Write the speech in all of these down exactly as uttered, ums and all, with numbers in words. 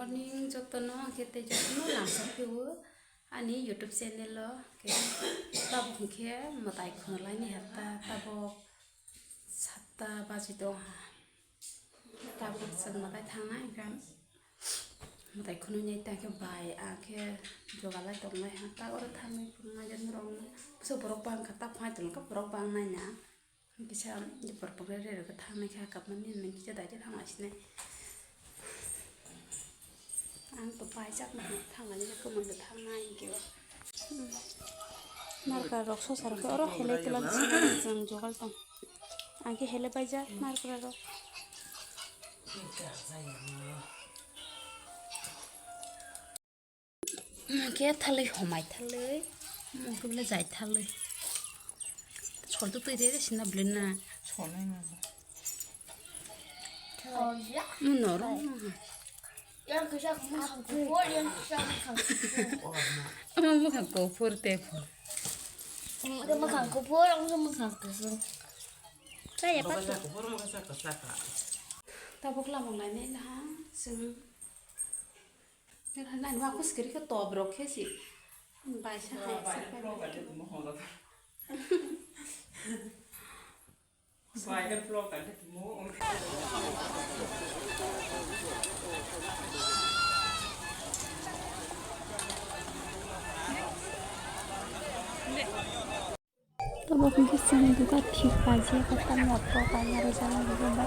Morning jotono, ang khe tei jotono lamsa phio ani YouTube channel o, khe tabuk hwnkhe mwtai khunulaini hatta, tabuk satta baji tong ha, tabuk chwng mwtai thangnai, hwnkhe mwtai khunui nai ta khe bai, ang khe jogalai tongnai ha, ta oro thangwi phunuknai, norok bwsa borok bang kha, ta phai tongkha borok bang nai na. Kisa borok rere rwgwi thangnai khe, hakapmani hinwi kisa daikhe thanglaisini. Ang to paijak mano, thanglaini kwmwlwi thangnai hinkhe. Narwkra rok sosa rok khe oro helai twla chwng jogal tong. Ang khe helai paijak narwkra rok. Mungke thalwi homai thalwi, mungke bole jai thalwi. Sol tu twi re sina bole na. Sonai ma ba. Muno ro. Yang kisa mukhang kuphur, yang kisa mukhang kuphur. Ama mukhang kuphur te phur. Yang mukhang kuphur, yang mukhang kuphur. Kaya pa tu. Tabuk lamang lai nai na ha, sing. Nang wa kus kiri ke top rok khe si. Bai sa hai sa. Tabuk hwnkhe chwng dukan thik paijak, tamo auto kaisa rijak, ba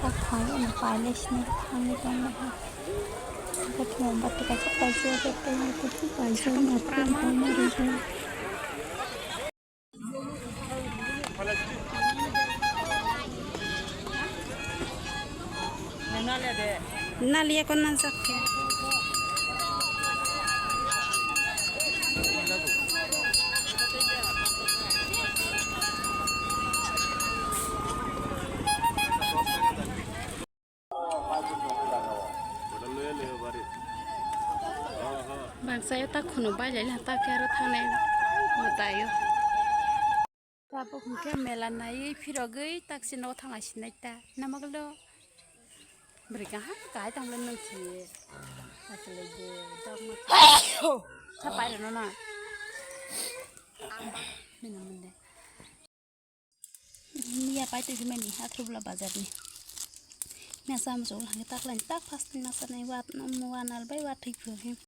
tak phai pailai sini thangwi tongmani. Hwnkhe thwng mombatti kaisa paijak, tei mombatti paijak, mombatti paina rijak. Naliya ko nangjak khe. Bangsa yo ta khunu bai lai na ta khe aro thangnai mwtai o. Tabuk hwnkhe mela naiwi phirogwi taksi nogo thanglaisini ta. Namagwlw bwrwi kaham kahai tongmani nung si. Achwlai de dogma. Sa pairwno na. Bini mwnde. Miya pai twi himani Akhirula bazarni. Miya samsok hwnwi taklaini tak first ni masa nai wa, wa nal bai wa thwi phuru.